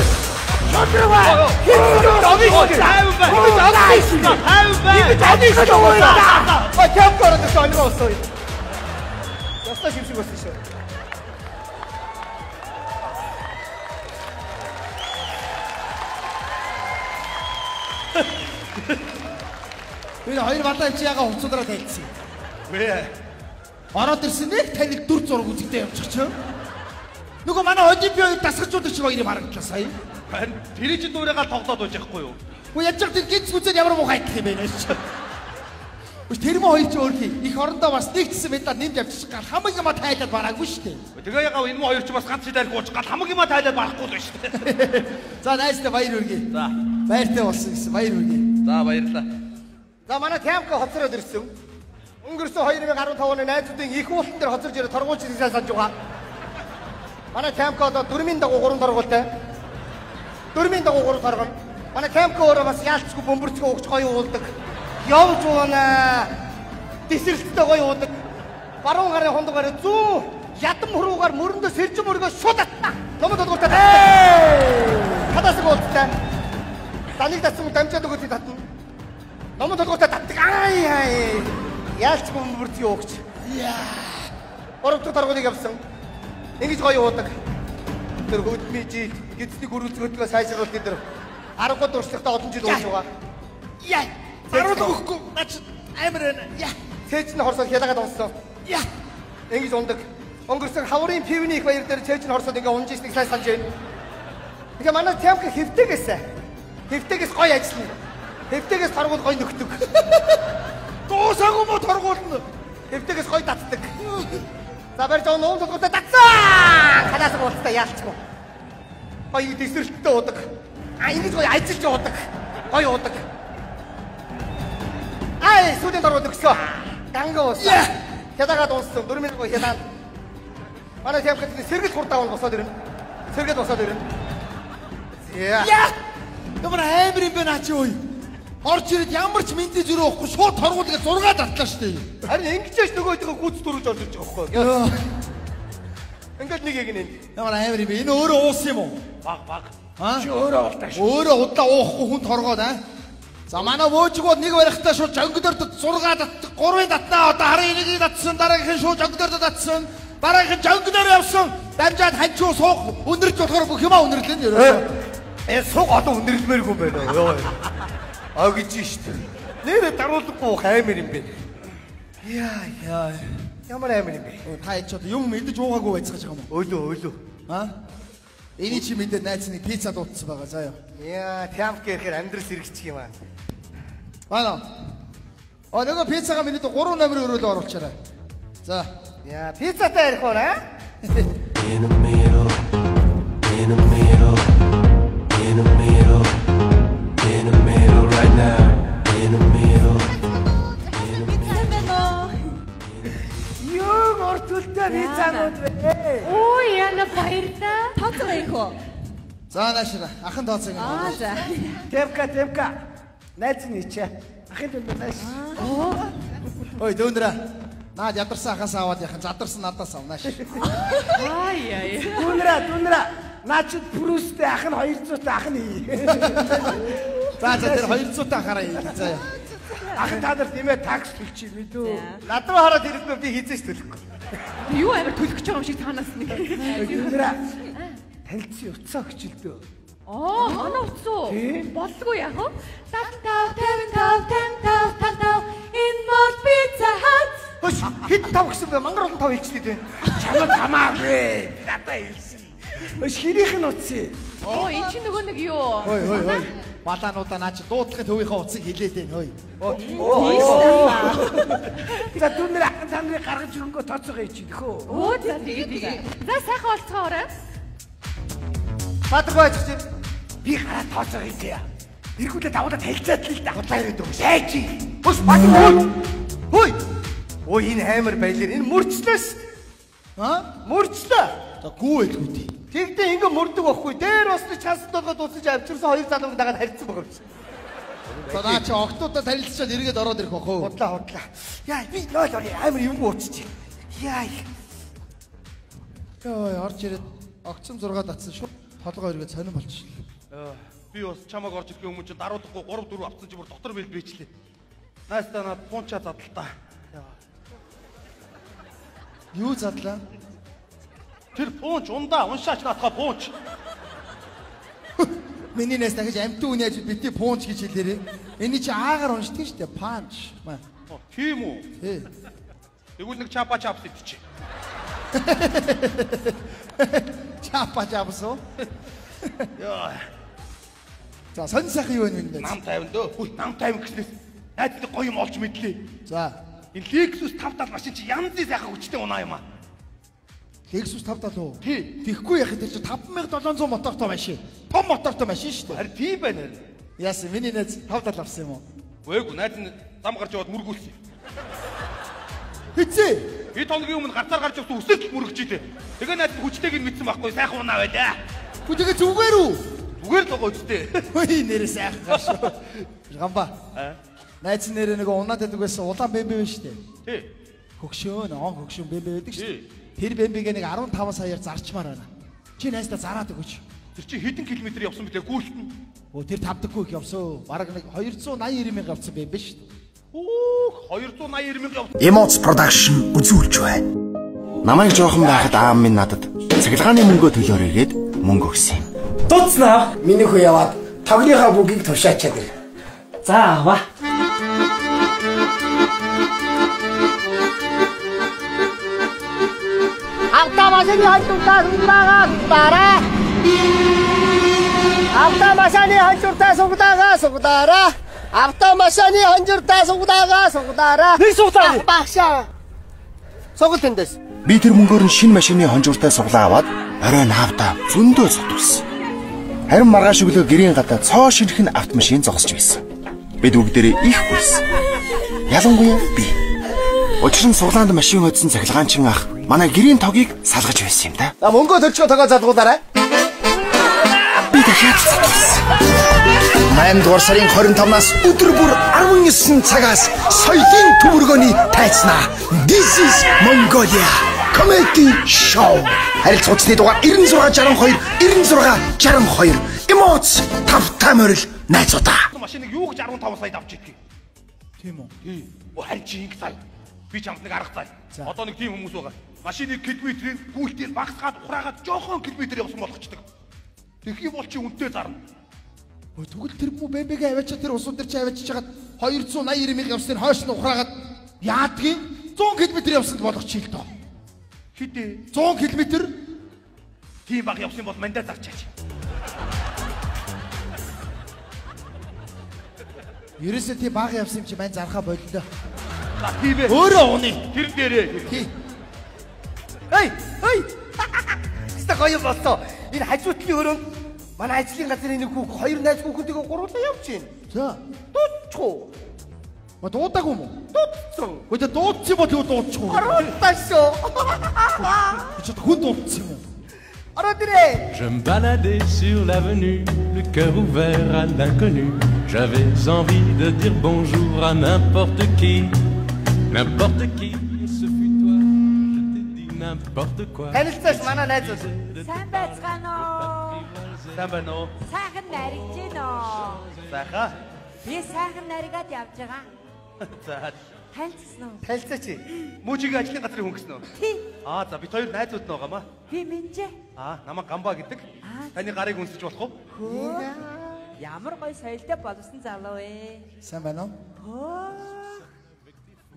Шудраг бай. Хин ч огно шүү дээ. 50 бай. Ингэж огно шүү дээ. 50 бай. Ингэж огно шүү дээ. А кемп ороод ирсэн ойлгоо болсон. Ястаа шимшиг болсон шүү. Би хоёр балаа чи яга хувцуудраа тайлцсан. Вэ. Ороод ирсэн нэг танил дүр зураг үзэгдээ явчих чинь. Нөгөө манай Олимпийн хоёр дасгалжуулагч шиг хоёрыг харагдлаа сая. Харин тэр чинь дүүрээгээ тоглоод байж байхгүй юу? Үгүй яаж тэр гинц гүзээр ямар муухай айдах юм бэ нэ. Үгүй тэр мө хоёр ч өөр хий. Их орондоо бас нэг чсэн медаль нэмж авчих гал хамаг юма тайлаад бараагүй шүү дээ. Тэгээ яга энэ мө хоёр ч бас ганц шидэлгүй ууч гал хамаг юма тайлаад барахгүй л байна шүү дээ. За найздаа баяр хүргэе. За. Баяртай болсон гэсэн баяр хүргэе. За баярлалаа. За манай Тямка хоцроод ирсэн. Өнгөрсөн 2015 оны найзуудын их уултан дээр хоцорж ирээ торгуулч ирсэн санаж байгаа. Манай Тямка одоо дөрмийн дагуу 3 торгуултай. Дөрмийн дагуу 3 торгоно. Манай Тямка өөрөө бас яалцгүй бөмбөрцгөө өгч гоё уулдаг. Явж уунаа. Тэсрэлттэй гоё уудаг. Баруун гарын хундаг гараа зүүн ядан хуруугаар мөрөндөө сэржин мөргөө шууд татна. Номод торгуултай. Хадаас уулттай. Даныг татсан дамжаад өгөөд татна. Номон толгойтой татдаг. Ай ай. Яалчгүй бөмбөрцгийг өгч. Яа. Гурав дахь торгуулийг явсан. Ингэж гоё уудаг. Тэр хөдөлмөний жил гидсний гөрүүлцгөөдгөө сайжруулалт энэ аргагүй туршлагатай олон жил ууж байгаа. Яа. Харуул өгөхгүй. Наач амар байна. Яа. Цээж нь хорсоод хялагаад унсан. Яа. Ингэж ундаг. Өнгөрсөн хаврын пивний их баяр дээр цээж нь хорсоод ингээ унж ирснийг сайн санаж байна. Тэгэхээр манай Тямка хэвтээгээс хэвтээгээс гоё ажиллана. Хэвтээгээс торгуул гоё нөхдөг. Дуусаагүй мó торгуулна. Хэвтээгээс гоё татдаг. За барьж байгаа нуун толгойтой татсан. Хадаас уултаа яалчгүй. Гоё дэсрэлттэй уудаг. А ингэж гоё ажиллаж уудаг. Гоё уудаг. Ай сүүдийн торгуул өгсөө. Данга уусан. Хядагаад унсан. Дөрмийн гоё хядаа. Манай Тямка сэргэл хурд даван босоод ирнэ. Сэргэл босоод ирнэ. Яа. Ямар амар юм бэ наа чи ой. Орж ирээд ямар ч мэндийн зөрөө уухгүй шууд торгуул гэж 6 татлаа шүү дээ. Харин ингэж ч нөгөөдгөө гүц дөрвж орж ирж байгаа байхгүй юу? Ингээд нэг яг нэ. Ямар амар юм бэ? Энэ өөрөө уусан юм уу? Баг баг. Аа? Чи өөрөө болтаа шүү. Өөрөө удлаа уухгүй хүн торгоод аа. За манай вөөжиг бол нэг барихтаа шууд жонглоор 6 татдаг, 3-ын татнаа одоо харин энийг татсан, дараагийнх нь шууд жонглоор татсан, дараагийнх нь жонглоор явсан. Дамжаад ханчуу суух өндөрлж болохоор бүх юмаа өндөрлөн ерөөсөө. Э суух одоо өндөрлмээргүй юм байна. Йоо. Огж штэ. Нэрээ даруулахгүй аймар юм бэ. Яа яа. Ямар аймар юм бэ? Та ч одоо юм идэж уугаагүй байцгааж байгаа юм уу? Өөлөө өөлөө. Аа? Эний чи мэдээ найз нэг пицца дуудсан байгаа заа юу. Яа, тямк гэхээр амьдрал сэргчих юм аа. Байна. А нөгөө пиццагаа миний 3 номерын өрөөлөө оруулчаарай. За. Яа, пиццатай ярих уу аа? In the middle, in the middle, in the middle, in the middle right now, in the middle. Юу урт төлтэй пиццанууд вэ? Ой, яна баярлаа. Тооцоо их үү? За наашра, ахан тооцоо. Аа за. Темка, темка. Найз нь ичээ. Ахын дүнд нааш. Ой, дүүндрэ. Наад ядарсан ахаас аваад яхан задарсан надаас ав нааш. Ай яй. Дүүнрэ, дүүнрэ. Наа чи прүстэй ах нь 200 та ах нь хий. За за тэр 200 та ахаараа хий. За яа. Ах та нар нэмээ такс төлчих мэдүү. Над руу хараад ирэхгүй би хизээч төлөхгүй. Юу амар төлөх гэж байгаа юм шиг танаас нэг. Дүүнрэ. Танилцсан утсаа өгчөлдөө. Оо, манай утас уу? Боллгүй яах вэ? 75 55 55 55 энэ бол Pizza Hut. Хөш, хэд тав гэсэн бэ? Мангар олон тав хэлчихлээ дээ. Чамд хамаагүй. Надаа хэлсэн. Өш хэрийнх нь утас. Оо, эн чинь нөгөө нэг юу? Хой хой хой. Балаануудаа наа чи дуудлагын төвийнхөө утсыг хилээд байна хой. За дүүнэр ахын та нарыг гаргаж өгөнгөө тооцоогоо хийчих нөхөө. Өө за тэгээ тэгээ. За сайхан олцгоорой. Баатар байж чи. Би гараа тооцоогоо хийе. Эргүүлээ давуулаад танилцаад л да. Худлаа ирээд өгш. Яаж чи? Хөш Баатар. Хөөй. Ой энэ аймар байлэр энэ мөрчлөө шүү. Аа? Мөрчлөө. За гүү байлгүй дээ. Тэгдэ ингээ мөрдөг байхгүй. Дээр усны чанс толгой дуусаж авчирсан хоёр залууг дагаад харилцсан байгаа юм чи. За наа чи октоудаа танилцчаад эргээд ороод ирэх бах уу? Худлаа худлаа. Яа би нойл орё аймар юмгүй ууччих. Яа. Йой орж ирээд огцом 6 татсан шууд толгой эргээд сонирн болчихлоо. Би бас чамайг орж ирэхийн өмнө чи даруудахгүй 3 4 авсан чи бүр дотор бэл бийчлээ. Найстаа над пунча задлаа. Юу задлаа? Тэр пунч ундаа уншаач наадхаа пунч. Миний нэс дахиж амтан үний ажил бити пунч гэж хэлээрээ. Эний чи аагаар уншдаг шүү дээ. Панч. Тийм үү? Тий. Тэгвэл нэг чапа чапс идчихье. Чапа чапс уу? Яа. За сонь сайхан юу вэ миний найз? Нам 50 дөө. Хүй нам 50 гэснээс найз нэг гоё юм олж мэдлээ. За. Энэ Lexus 570 машин чи янзын сайхан хүчтэй унаа юм аа. Lexus 570 уу? Тий. Тэгэхгүй яхад тэр чи 5700 мотортой машин. Том мотортой машин шүү дээ. Харин тийм байна харин. Яасан миний найз 570 авсан юм уу? Үгүй найз нь зам гарч яваад мөргүүлсэн. Хэзээ? Хэд хоногийн өмнө гарцаар гарч явсан үсэл мөргөж ийлээ. Тэгээ найз нь хүчтэйг нь мэдсэн байхгүй сайхан унаа байлаа. Үгүй тэгээ зүгээр үү? Зүгээр л байгаа үстэй. Хөөе нэрээ сайхан гар шүү. Гамба. Найз нэрээ нөгөө унаад байдаг байсан улаан бэмбэ байна шүү дээ. Тий. Хөгшөөн, он хөгшөөн бэмбэ байдаг шүү дээ. Тэр бэмбигээ нэг 15 саяар зарчмаар байна. Чи найздаа зараад өгөөч. Тэр чи хэдэн километр явсан бэлээ гүйлт нь. Өө тэр тавдаггүй их явсан. Бараг нэг 280 90 мянга явсан бэмбэ шүү дээ. Хөөх 280 90 мянга явсан. Emots Production үзүүлж байна. Намайг жоохон байхад аав минь надад цахилгааны мөнгөө төлөөрэй гээд мөнгө өгсөн юм. Дууцнаа. Миний хүү яваад тогныхаа бүгийг тушаачаад ир. За аваа. Автомашины хажууртаа сугдаага сугдаарай. Автомашины хажууртаа сугдаага сугдаарай. Автомашины хажууртаа сугдаага сугдаарай. Нэг сугдаа. Багшаа. Сугал тэндээс. Би тэр мөнгөөр нь шинэ машины хонжууртай суглаа аваад орой наавда зөндөө сутулсан. Харин маргааш өглөө гэрийн гадаа цоо шинхэн автомашин зогсож байсан. Бид бүгдээрээ их гүйсэн. Ялангуяа би. Учир нь суглаанд машин хоцсон цахилгаанчин ах манай гэрийн тогийг салгаж байсан юм да. За мөнгөө төлчгөө тогоо залгуулаарай. Би дахиад сатулсан. 8 дугаар сарын 25-наас өдөр бүр 19 цагаас соёлын төвөргөний тайцнаа. This is Mongolia Comedy Show. Харилцах утасны дугаар 96 62 96 62. Emots тавтай морил найзуудаа. Машиныг юу гэж 15 саяд авч идэх юм? Тийм үү? Тий. Харин чи ингэ заа. Би чамд нэг арга заа. Одоо нэг тийм хүмүүс байгаа. Машиныг километрийн гүйлтээр багасгаад ухраагаад жоохон километр явсан болгочдөг. Тэгэх юм бол чи үнэтэй зарна. Өө тэгвэл тэр мүү бэмбэгээ аваачаа тэр усууд дээр чи аваачиж хагаад 280 мянга явсныг хойш нь ухраагаад яадгийг 100 км явсанд болгочих л доо. Хэдий? 100 км. Тийм баг явсан бол мандаа зарчаач. Ерөөсөө тийм баг явсан юм чи мань зархаа боллоо. За тийм ээ. Өөрөө уны. Тэр дээрээ. Тий. Эй, эй. Хэвээ гоё болсон. Энэ хажуу талын өрөөнд манай ажлын газрын нэг хүүх хоёр найз хүүхэнтэйгээ гурлаа явж байна. За. Дуудчих. Ма дуудаагүй юм уу? Дуудсан. Гэхдээ дуудсан бол юу дуудчих уу? Оруултаа шүү. Чи хүн дуудсан юм уу? Ороод ирээ. Je me baladais sur l'avenue, le cœur ouvert à l'inconnu. J'avais envie de dire bonjour à n'importe qui, n'importe qui. Et ce fut toi, je t'ai dit n'importe quoi. Танилцаач манай найз бол. Сайн байцгаана уу? Сайн байна уу? Сайхан наригж гин үү? Сайхан. Би сайхан наригаад явж байгаа. За. Танилцсан уу? Танилцаач. Мөжигийн ажлын газрын хүн гэсэн үү? Тий. Аа за бид хоёр найзууд нь байгаамаа. Би Минжээ. Аа намайг Гамба гэдэг. Таны гарыг үнсэж болох уу? Хөө. Ямар гоё соёлтой боловсон залуу вэ? Сайн байна уу? Хөө.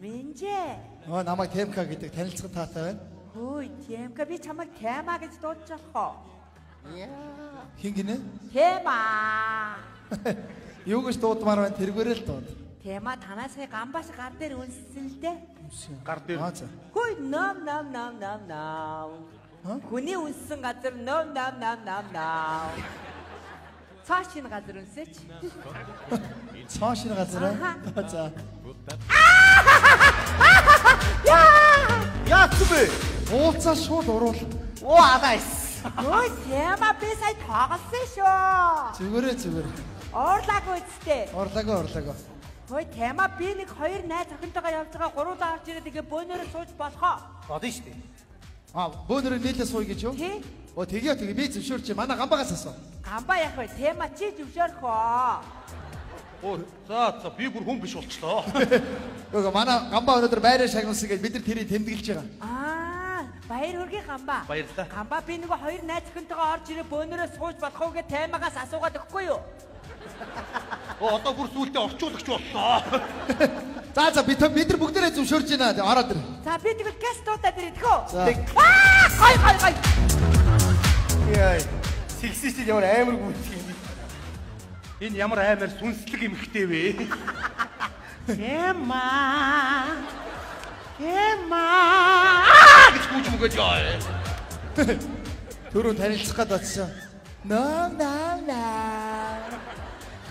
Минжээ. Оо намайг Темка гэдэг танилцах таатай байна. Хөөе, Темка би чамайг Тема гэж дуудаж болох уу? Хин гинэ? Тема. Юу гэж дуудмаар байна тэргээрээ л дууд. Тема танаас гамбаш гар дээр үнссэн л дээ. Гар дээр. Аа за. Хөөе, ном ном ном ном ном. Хүний үнссэн газар ном ном ном ном ном. Цоо шинэ газар үнсээч. Цоо шинэ газар аа. За. Яа! Яасан бэ? Уулзаа шууд уруул. Оо алайс. Хөөе, Тема би сая тоглосон шүү. Зүгээрээ зүгээр. Уурлаагүй үсттэй. Уурлаагүй уурлаагүй. Хөөе, Тема би нэг хоёр найз охинтойгоо явж байгаа гуруулаа орж ирээд ингээ бөөнөрөө сууж болох уу? Бодно шүү дээ. Аа бөөнөрөө нийлээ сууя гэж юу? Тий. Оо тэгье тэгье би зөвшөөрч манай гамбагаас асуу. Гамба яах вэ? Тема чи зөвшөөрөх үү? Оо за за би бүр хүн биш болчлоо. Үгүй манай гамба өнөөдөр байраа шагнуулсан гэж бид нар тэрийг тэмдэглэж байгаа. Аа, баяр хүргэе Гамба. Баярлалаа. Гамба би нөгөө хоёр найз охинтойгоо орж ирээ бөөнөрөө сууж болох уу гэж Темагаас асуугаад өгөхгүй юу? Оо одоо бүр сүултээ орчуулагч боллоо. За за бид нар бүгдээрээ зөвшөөрч байна. Ороод ир. За би тэгвэл газ дуудаад ирэх үү? За. Аа, гой гой гой. Яа. Сэгсээ чи ямар амар гүйтг юм бэ? Энэ ямар амар сүнслэг эмхтэй вэ? Тема. Тема. гэж гүйж мөгөөд яа. Түрүү танилцах гээд очсон. Ном ном ном.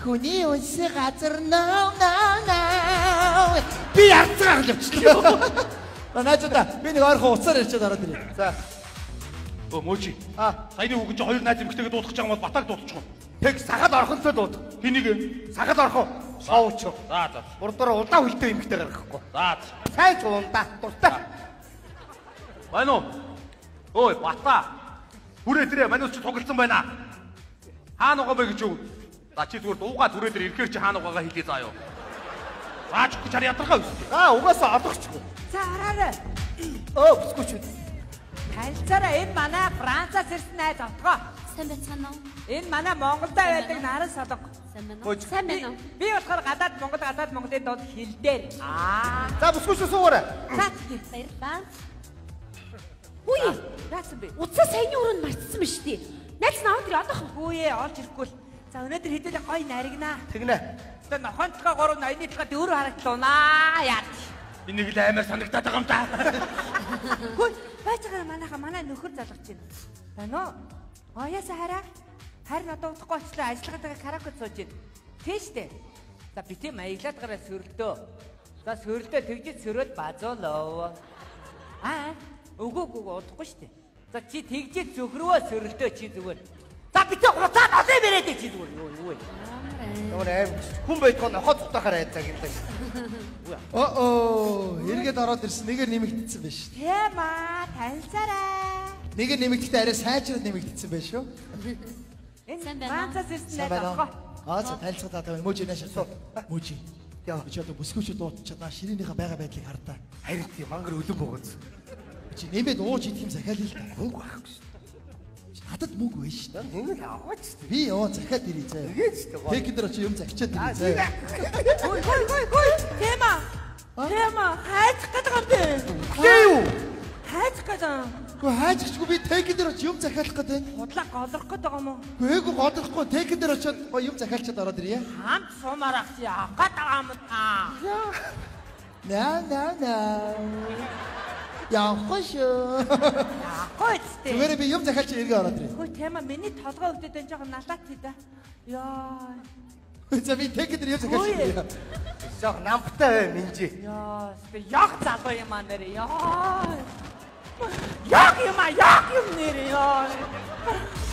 Хүний үнсэн газар ном ном ном. Би ярцгаа гарч явчихлаа. Наачда би нэг ойрхон уцаар ярьчаад ороод ирээ. За. Өө мөөчи. Аа, Саяны хүүхэн чи хоёр найз эмхтэйгээ дуудах гэж байгаа юм бол батаг дуудчих уу? Тэг сахал орхонтой дууд. Хэнийг вэ? Сахал орхон. Шоуч. За за. Урдаараа удаан хөлтэй эмхтэй гаргахгүй. За за. Сайн ч ундаа дуртай. Байна уу? Ой бата. Хүрээ дээрээ манайс чи тоглолцсон байна. Хаана байгаа бэ гэж юу? За чи зүгээр дуугаа түрээ дээр ирэхээр чи хаана байгаагаа хэлье заа юу. Зааж өгч чар ядаргаа өстэй. Аа, угаасаа одогчгүй. За хараарай. Өө, бүсгүй ч. Танилцаарай энэ манай Францаас ирсэн найз отгоо. Сайн байцгаана уу? Энэ манай Монголд байдаг наран солонго. Сайн байна уу? Сайн байна уу? Би болохоор гадаад Монгол гадаад Монголын дунд хил дээр. Аа. За бүсгүй ч суугаарай. За баярлалаа. Үгүй, яасан бэ? Утсаа саяны өрөөнд мартсан ба шүү дээ. Найз наваад ир одоохон. Хүүе, олж ирэхгүй л. За өнөөдөр хэдүүлээ гоё наригнаа. Тэгнэ. Одоо нохон толгой 3 ноёны толгой 4 харагдлуунаа. Яа. Энийг л амар санагдаад байгаа юм да. Хөөе, байж байгаа манайха манай нөхөр залгаж байна. Байна уу? Ояасаа хараа. Харин одоо удахгүй очлоо ажиллагаагаа караоке сууж байна. Тийм штэ. За бити маяглаад гараа сөрөлдөө. За сөрөлдөө тэгжиж сөрөөд базуулав. Аа, үгүй үгүй удахгүй штэ. За чи тэгжиж зөвхөрвөө сөрөлдөө чи зүгээр. За бити хуцаад олон мөрөөд чи зүгээр. Юу юу вэ? Ямар аим хүн байдгаа нохоо цутахаар айцаа гэдэг. Оо, эргээд ороод ирсэн. Нэгээр нэмэгдсэн байж шүү. Тема танилцаарай. Нэгээр нэмэгдэхдээ арай сайжраад нэмэгдсэн байж шүү. Энэ Францаас ирсэн найз авах. Аа за танилцах таатай байна. Мөжи нааш асуу. Мөжи. Яа, би ч одоо бүсгүйчүүд дуудчихад наа ширээнийхээ байгаа байдлыг хардаа. Харин тийм мангар өлөн богоц. Чи нэмээд ууж идэх юм захиал л та. Мөнгө байхгүй шүү. Надад мөнгө байна шүү дээ. Нэг л аваач. Би яваа захиад ирээ заяа. Тэгээд ч дээ. Тэкэн дээр очиж юм захичаад ирээ заяа. Хой хой хой хой. Тема. Тема хайчих гэдэг юм бэ? Гэлээ юу? Хайчих гэдэг. Гэхдээ хайчихгүй би тэкэн дээр очиж юм захиалах гэдэг. Худлаа голрох гэдэг юм уу? Үгүй эгүй голрохгүй тэкэн дээр очиод гоё юм захиалчаад ороод ирье. Хамт сумаар ах чи авах гэдэг юм та. На на на. Явахгүй шүү. Явахгүй үстэй. Зүгээр би юм захиалч эргээ ороод ирье. Хөө тема миний толгой өвдөд энэ жоохон налаат тий да. Яа. За би тэкэн дээр юм захиалч ирье. Жоох намптай бай минжи. Яа, би яг залуу юм аа нэрээ. Яа. Яг юм аа, яг юм нэрээ. Яа.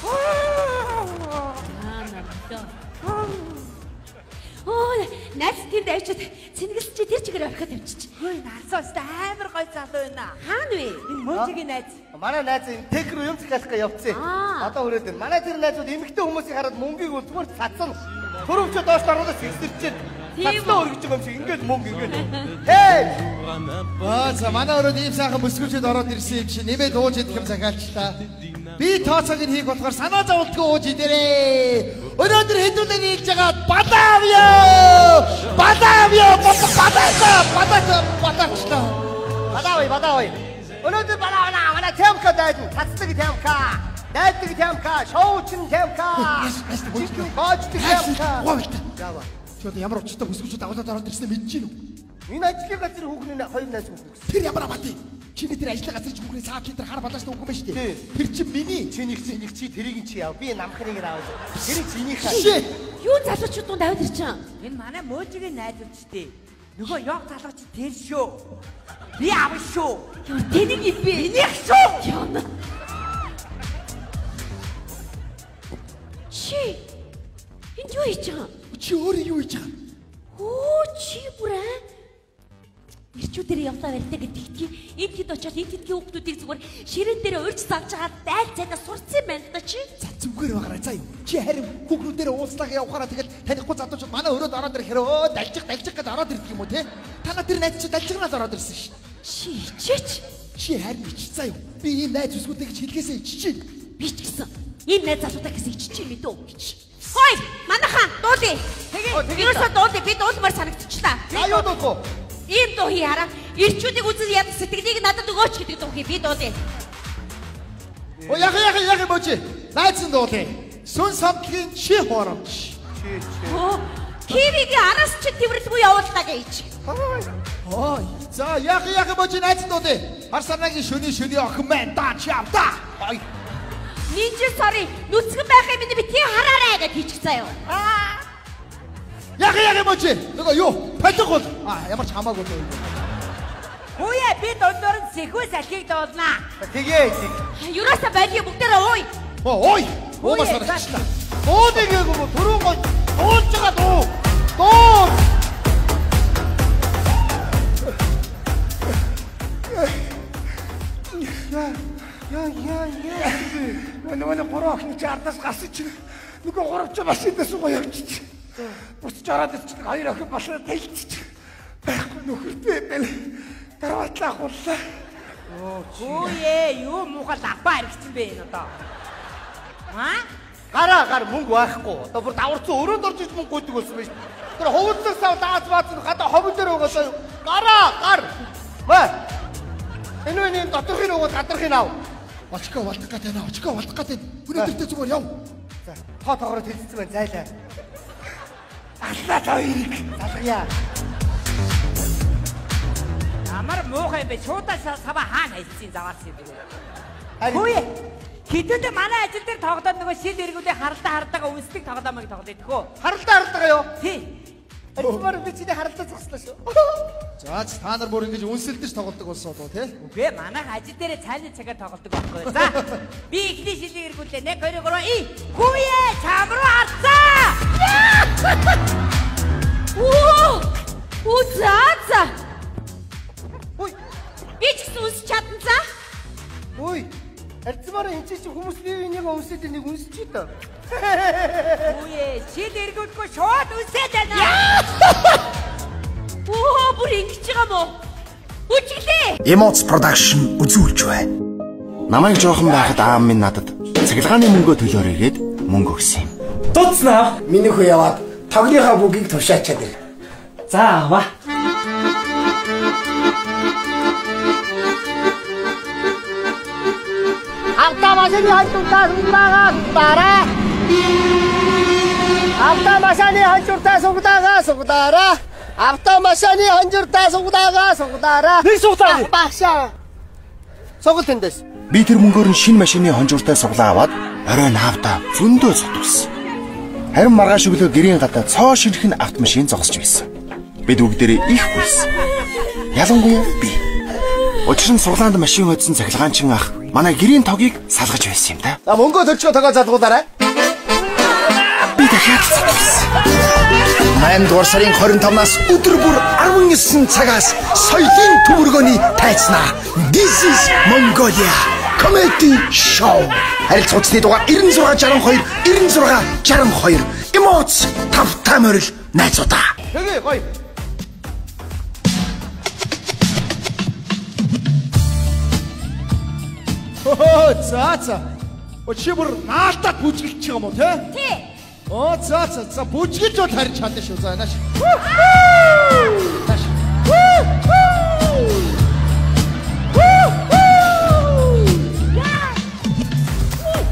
Аа намтай. Оо, найз тэнд авчиад цэнгэлс чи тэр чигээр орхиод авчиж. Хөөе, насаа өстө амар гой залуу байна. Хаана вэ? Энэ мөжигийн найз. Манай найз энэ тек рүү юм захиалах гэж явцсан. Одоо хүрээд байна. Манай тэр найзууд эмэгтэй хүмүүсийг хараад мөнгийг зүгээр цацна. Төрөвчөө доош оруулаад сэгсэрчээд цацлаа өргөж байгаа юм шиг ингээд мөнгө ингээд. Хей! Аа, за манай өрөөнд ийм сайхан бүсгүүчүүд ороод ирсэн юм чи нэмээд ууж идэх юм захиалчлаа. Би тооцоог нь хийх болохоор санаа зовлтгүй ууж идэрээ. Өнөөдөр хэдүүлээ нийлж байгаа балаавё! Балаавё! Балаавё! Балаавё! Балаачлаа. Балаавё, балаавё. Өнөөдөр балаавна манай темка дайдна. Цацдаг темка. Дайдаг темка, шоучин темка. Гоочдаг темка. Яава. Чи одоо ямар учиртай бүсгүүчүүд агуулаад ороод ирснээ мэдэж гин үү? Энэ ажлын газрын хүүхний хоёр найз хүүхэн гэсэн. Тэр ямар амаатай? Чиний тэр ажлын газрын хүүхний саад литр хар балааштай хүүхэн байна шүү дээ. Тэр чинь миний. Чи нэг чи нэг чи тэрийг чи яав. Би намхныг нь аваад. Тэр чинийхээ. Юу залуучууд дунд аваад ирчин? Энэ манай мөөжигийн найзууд ч дээ. Нөгөө яг залууч тэр шүү. Би авах шүү. Юу тэнийг юм бэ? Минийх шүү. Яна. Чи энд юу хийж байгаа? Чи өөрөө юу хийж байгаа? Өө чи бүр аа? Ирчүүдээр явлаа барьтай гэдэг энд хэд очоод энд хэдгийн хүүхдүүдийг зүгээр ширээн дээр урьж завж байгаа дайл зайдаа сурцсан юм байна л да чи. За зүгээр байгаарай заа юу. Чи харин хүүхнүүдээр уулзлаа явахаараа тэгэл танихгүй залуучууд манай өрөөд ороод ирэхээр өө далжих далжих гэж ороод ирдэг юм уу те? Танаа тэр найз чи далжигнаад ороод ирсэн шин. Чи ичээч. Чи харин ич заа юу. Би ийм найз бүсгүүдээ гэж хэлгээсээ иччихээн. Би ч гэсэн ийм найз залуудаа гэсэн иччих юм мэдүү. Хой манайхан дуулъя. Тэгээ. Ерөөсөө дуулъя. Би дуулмаар санагдчихлаа. За юу дуулах вэ? Ийм дуу хий хараа. Ирчүүдийг үзэн яд сэтгэлийг надад өгөөч гэдэг дуу хий. Би дуулъя. Оо яг яг яг бочи. Найзан дуулъя. Сүн самтлагийн чи хоромч. Чи чи. Оо кивигийн араас чи тэрвэрлгүй явууллаа гэж. Оо за яг яг бочи найзан дуулъя. Хар санаагийн шөний шөний охин маань да чи авда. Ой. Нинжил сарын нүцгэн байхыг минь битгий хараарай гэж хийчих заяа. Аа. Яг яг бочи. Нөгөө юу? Полиг бол. Аа ямар ч хамаагүй дөө. Хөөе би дундуур нь сэхүү салхийг дуулнаа. Тэгээ тэг. Ерөөсөө байлиг бүгдээрээ ууй. Оо ууй. Уумаа санагчлаа. Дуулыг гээгүй мө түрүүн гол дуулж байгаа дуу. Дуу. Яа яа яа яа. Нөгөө гурван охин чи ардаас гарсан чинь нөгөө гурав чи машиндаа суугаа явчих. Буцаж ороод ирчих хоёр охин болоо тэлчих. Байхгүй нөхөртэй байл. Дараатлаа ахууллаа. Хөөе юу муухай лапа аригдсан бэ энэ одоо. Аа? Гараа гар мөнгө байхгүй. Одоо бүр даварцсан өрөөнд орж иж мөнгө гуйдаг болсон байж. Тэр хувцас сав даац баац гадаа ховн дээр байгаа даа. Гараа гар. Мэ. Энэ үний доторхын өгөөд гадархын ав. Очко болдох гэдэг нэ. Очко болдох гэдэг. Өнөөдөртөө зүгээр яв. За, тоо тоогоор тэлцсэн байна зайлаа. Аллаа та хоёрыг. Залгая. Ямар муухай юм бэ? Шуудаа саваа хаана хайцсан заваарсан юм бэ? Хөөе. Хэдүүлээ манай ажил дээр тоглоод нөгөө шил эргүүдээ харалтаа хардгаа үнсдэг тоглоомыг тоглоё тэхөө. Харалтаа хардгаа юу? Тий. Альцмаар би чиний харалтаа зогслоо шүү. За та нар бүр ингэж үнсэлдэж тоглодог болсон уу те? Үгүй ээ манайх ажил дээрээ цайны цагаар тоглодог байхгүй. За би эхний шилийг эргүүлээ. 1 2 3 и. Хөөе чам руу харцаа. Оо! Үу за за. Үй. Би ч гэсэн үнсэж чадна за. Үй. Альцмаар энэ чинь хүмүүс бие биенийг үнсээд нэг үнсэж дээ. Хөөе шил эргүүлэхгүй шууд үнсээд байна. Оо бүр ингэж байгаа мó? Үжиглээ. Emots Production үзүүлж байна. Намайг жоохон байхад аав минь надад Цахилгааны мөнгөө төлөөрэй гээд мөнгө өгсөн юм. Дуцнаа. Миний хүү яваад тогныхаа бүгийг тушаачаад ир. За аваа. Автомашины хажууртаа сугдаагаа сугдаарай. Автомашины хажууртаа сугдаагаа сугдаарай. Автомашины хажууртаа сугдаагаа сугдаарай. Нэг сугдаа. Багшаа. Сугал тэндээс. Би тэр мөнгөөр нь шинэ машины хонжууртай суглаа аваад орой наавда зөндөө сутулсан. Харин маргааш өглөө гэрийн гадаа цоо шинхэн автомашин зогсож байсан. Бид бүгдээрээ их гүйсэн. Ялангуяа би. Учир нь суглаанд машин хоцсон цахилгаанчин ах манай гэрийн тогийг салгаж байсан юм да. За мөнгөө төлчөө тогоо залгуулаарай. Би дахиад сутулсан. 8 дугаар сарын 25-наас өдөр бүр 19 цагаас соёлын төмөргөөний тайзнаа. This is Mongolia Comedy Show. Харилцах утасны дугаар 96 62 96 62. Эмоц тавтай морил найзуудаа. Тэгээ гоё. Хөө за за. О чи бүр наалтаад бүжгэлж байгаа юм уу те? Тий. Оо за за за бүжгэлж бол харин чадна шүү. За нааш. Нааш.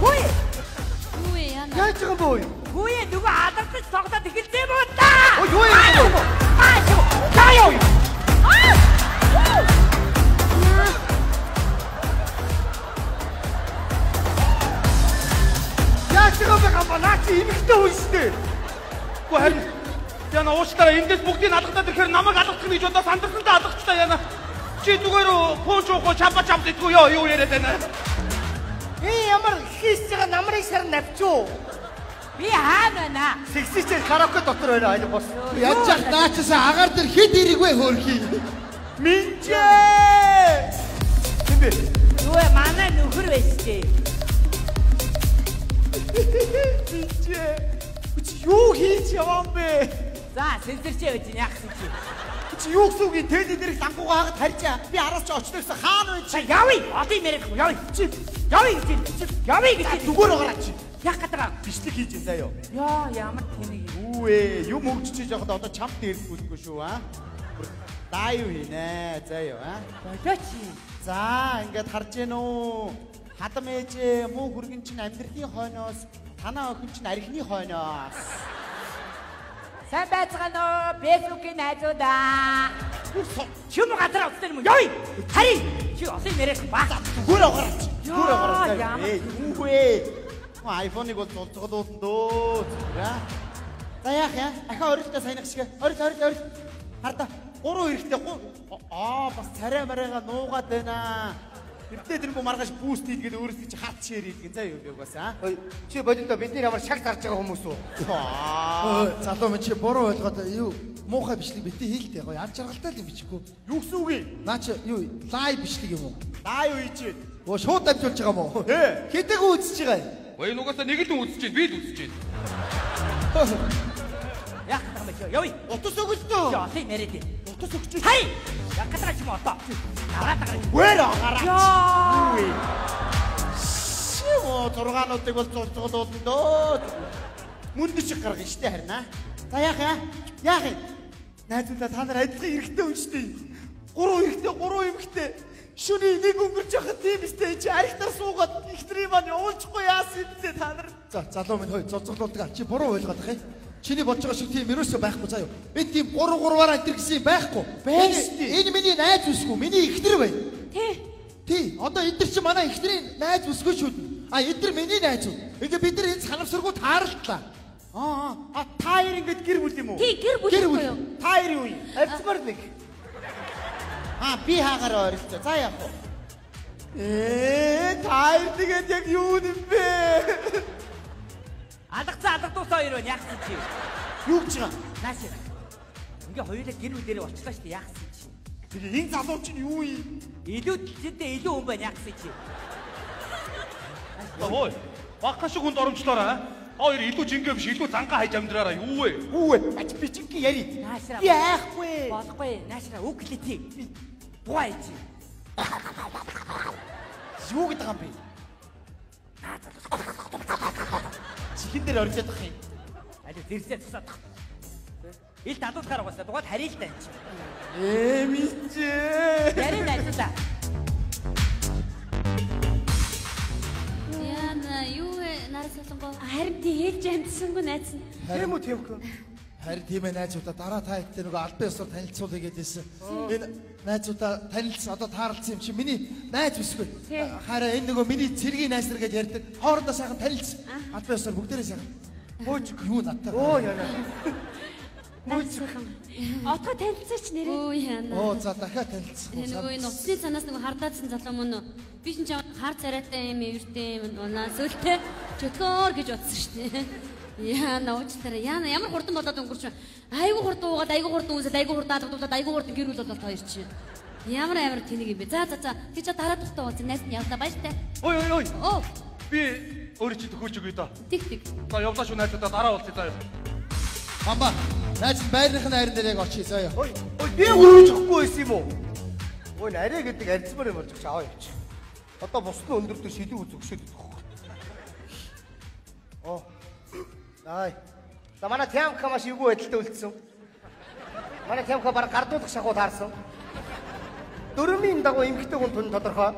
Хүй. Юу вэ яна? Яаж байгаа юм бэ? Хүй нөгөө алгадаж тоглоод эхэлсэн юм уу та? Ой юу юм бэ? Аа юу? За юу? Яаж байгаа юм бэ гамбаа? Наа чи эмэгтэй хүн шүү дээ. Үгүй харин яна уучлаарай эндээс бүгдийг алгадаад ирэхээр намайг алгадах гэж бодоо сандарсантай алгачлаа яна. Чи зүгээр пунш уух чампа чамд идэггүй ёо юу яриад байна. Энэ ямар хийсэж байгаа намрын шар навчуу. Би хаана байна? Сексичээ караоке дотор байна аль бос. Яаж яах наачсан агаар дээр хэд эрэг вэ хөөрхий. Минжээ. Тэм бэ? Юу вэ манай нөхөр байж тээ. Минжээ. Чи юу хийж яваа юм бэ? За сэнсэрчээ байж яах юм чи? Чи юу гэсэн үг юм? Тэд дээрх лангуугаа хагад харьжаа. Би араас чи очлоо гэсэн хаана вэ чи? Явъя. Одоо юм яриах явъя. Чи явъя гэж чи явъя гэж зүгээр байгаарай чи. Яах гэдэг аа? Бичлэг хийж ин заяо. Яа ямар тэнэг юм. Үгүй юм хөгжиж явахад одоо чамд дээрхүүлгүй шүү аа. Лайв хийнэ заяо аа. Болооч. За ингээд харж гин үү? Хадам ээжээ муу хүргэн чинь амьдралын хойноос танаа охин чинь архины хойноос. Сайн байцгаана уу? Facebook-ийн найзуудаа. Чим газар авсан юм уу? Явъя. Харин чи олон яриах ба. Зүгээр аваарай. Зүгээр аваарай. Юу вэ? iPhone-ыг бол зулцгалуулсан дөө. Зүгээр аа. За яах я? Ахаа орилдоо саяных шиг. Орил орил орил. Хардаа. Гурван хэрэгтэй. Аа бас царай марайгаа нуугаад байна. Тэрдээ тэрнгүү маргааш буст хийдгээд өөрөөсөө чи хат шеэр хийдгэн заа юу бэ угаас аа. Чи болилдоо бидний ямар шаг зарж байгаа хүмүүс үү? Залуу минь чи буруу ойлгоод юу муухай бичлэг битгий хийлтэй гоё ан жаргалтай л юм бичихгүй. Юу гэсэн үг юм? Наа чи юу лайв бичлэг юм уу? Лайв хийж. Өө шууд дамжуулж байгаа юм уу? Хэдэг үзэж байгаа юм? Ой нугасаа нэг л хүн үзэж байна. Би л үзэж байна. Яах гэдэг юм бэ чи? Явъя. Утас өгөлтөө. Чи олон юм яриад. Утас өгч. Хай. Яах гэдэг юм одоо? Аваад байгаа. Зүгээр агараач. Юу вэ? Шивөө зургаануудыг бол зулцгалуулна дөө. Мөнд шиг гаргана штэ харин аа. За яах яа? Яах юм? Найзуудаа та нар адилхан эрэгтэй хүн штэ. Гурван эрэгтэй, гурван эмэгтэй. Шүний нэг өнгөрч явахад тийм штэ чи архитар суугаад ихтрийн маань явуулчихгүй яасан юм бэ та нар? За залуу минь хөөе зулцгалуулдаг. Чи буруу ойлгоод байх юм. Чиний бодож байгаа шиг тийм ерөөсөө байхгүй заа юу. Энэ тийм 3 3-аар амтэр гэсэн юм байхгүй. Байна шүү дээ. Энэ миний найз бүсгүй, миний эхнэр байна. Тий. Тий. Одоо эдгээр чинь манай эхнэрийн найз бүсгүй шүү дээ. А эдгээр миний найзууд. Ингээ бид нар энэ санамсаргүй тааралдлаа. Аа а та хоёр ингээд гэр бүл юм уу? Тий, гэр бүл юм уу? Та хоёр юу юм? Арцмар нэг. Аа би хаагаараа ойролцоо. За яах вэ? Та хоёр тэгээд яг юу юм бэ? Алгацсан алгадуусан хоёр байна. Яах юм чи? Юу гэж байгаа? Нааш. Ингээ хоёулаа гэр бүлэрээ болчлаа шүү дээ. Яах юм чи? Тэгээ энэ залуу чинь юу юм? Илүү зэнтэй илүү хүн байна. Яах юм чи? Ой. Багхан шиг хүнд оромжлоорой. Хоёр илүү жингээ биш, илүү зангаа хайж амьдраараа юу вэ? Юу вэ? Ач би жингээ яри. Наашра. Би айхгүй. Болохгүй. Наашра үг хэлээ. Бугаа чи. Юу гэдэг юм бэ? Наа залуу. хин дээр орилоод ах юм. Аль зэрсээ цусаад. Ил татуулахаар угаасаа дугаад харъя л та энэ чинь. Мичээ. Ярин найзуудаа. Яна юу вэ? Нараа солонгоо. Харин тий хэлж амжсангүй найз нь. Тийм үү тийм үү? Харин тийм ээ найзуудаа дараа та хэдтэй нөгөө албан ёсоор танилцуулъя гэдээсэн. Энэ найзуудаа танилцсан одоо таарлцсан юм чи миний найз бисгүй. Хараа энэ нөгөө миний цэргийн найз нар гэж ярьдаг. Хоорондоо сайхан танилцсан. Албан ёсоор бүгдээрээ сайхан. Хөөж юу надтай. Оо яна. Отгоо танилцаач нэрээ. Өө яна. Оо за дахиад танилцсан. Нөгөө энэ утасны цанаас нөгөө хардаадсан залуу мөн үү? Би чинь чам хар царайтай юм эвэртэй юм унаа сөлтэй чөтгөр гэж бодсон шүү дээ. Яна уучлаарай. Яна ямар хурдан болоод өнгөрч. Айгу хурдан уугаад, айгу хурдан үнсээд, айгу хурдан алгадуулаад, айгу хурдан гэр бүл болоод хоёр чинь. Ямар амар тэнэг юм бэ? За за за. Тэг чи дараа тухтай уулзсан. Найз нь явлаа. Баяртай. Ой ой ой. Оо. Би өөрөө чи төхөөж өгье доо. Тэг тэг. За явлаа шүү найзуудаа дараа уулзъя заа. Бамба. Найз нь байрных нь найран дээр яг очие заа. Ой ой би өрөөж өгөхгүй байсан юм уу? Ой нарийн гэдэг арцмаар юм болж аваа явчих. Одоо бус нь өндөр дээр шилэн үзэгшээд идэх. Оо. Ай. За манай Тямка маш эвгүй байдалтай үлдсэн. Манай Тямка баг гардуулах шахуу таарсан. Дөрмийн дагуу эмгтэй хүн түн тодорхой.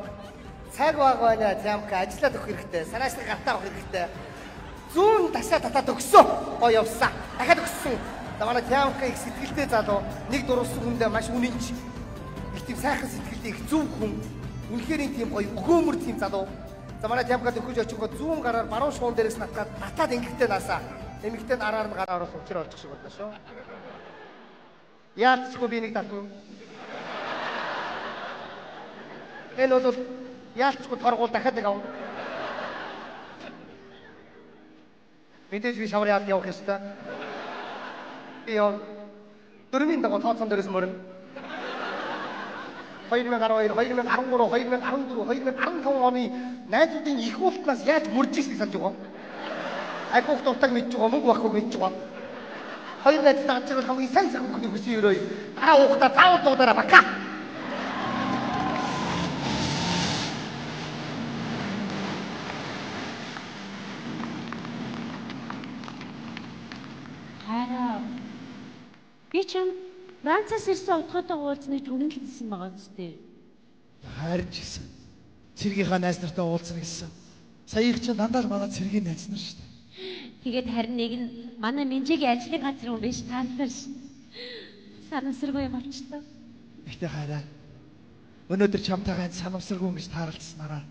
Цаг баг байна Тямка ажиллаад өгөх хэрэгтэй. Санаачлаг гартаа авах хэрэгтэй. Зүүн тасаа татаад өгсөн. Гоо явсан. Дахиад өгсөн. За манай Тямка их сэтгэлтэй залуу. Нэг дурлсан хүндээ маш үнэнч. Их тийм сайхан сэтгэлтэй их зөв хүн. Үнэхээр тийм гоё өгөөмөр тийм залуу. За манай Тямка төхөж очихгоо зүүн гараар баруун шуун дээрээс натгаад татаад ингэхдээ насаа. Эмэгтэй нь араар нь гараа оруулах учраа олчих шиг боллоо шүү. Яалтчгүй би нэг татна. Энэ бол яалтчгүй торгуул дахиад нэг авна. Мэдээж би шавар яалт явах ёстой. Би яв. Дөрмийн дагуу тооцоон дээрээс мөрөн. 2012, 2013, 2014, 2015 оны найзуудын их уултнаас яаж мөрж ирснийг санаж байгаа. Айгуух дуртаг мэдж байгаа, мөнгө байхгүй мэдж байгаа. Хоёр найз дагаж байгаа хамгийн сайн сайхан бүхний хүсэн өрөө. Дараа уухтаа заавал дуудаараа бака. Хараа. Би чам Францаас ирсэн утгаатай уулзна гэж үнэлсэн байгаа зү. Харин ч гэсэн цэргийнхаа найз нартай уулзна гэсэн. Саяых чинь дандаа л манай цэргийн найз нар шүү дээ. Тэгээд харин нэг нь манай Минжигийн ажлын газар хүн биш тааллаа ш. Санамсаргүй юм болчихлоо. Гэхдээ хайраа. Өнөөдөр чамтайгаа энэ санамсаргүй ингэж таарлцсанараа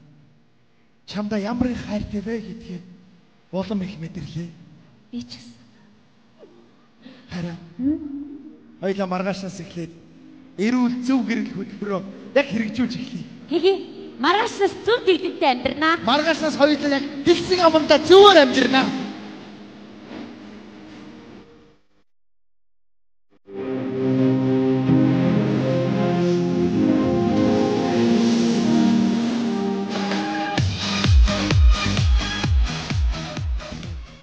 чамдаа ямар их хайртай вэ гэдгийг улам их мэдэрлээ. Би ч гэсэн. Хайраа. Хоёлаа маргаашнаас эхлээд эрүүл зөв гэрэл хөтөлбөрөө яг хэрэгжүүлж эхлэе. Тэгье. Маргаашнаас зөв дэгдэнтэй амьдрнаа. Маргаашнаас хоёулаа яг дэлсэн амандаа зөвөр амьдрнаа.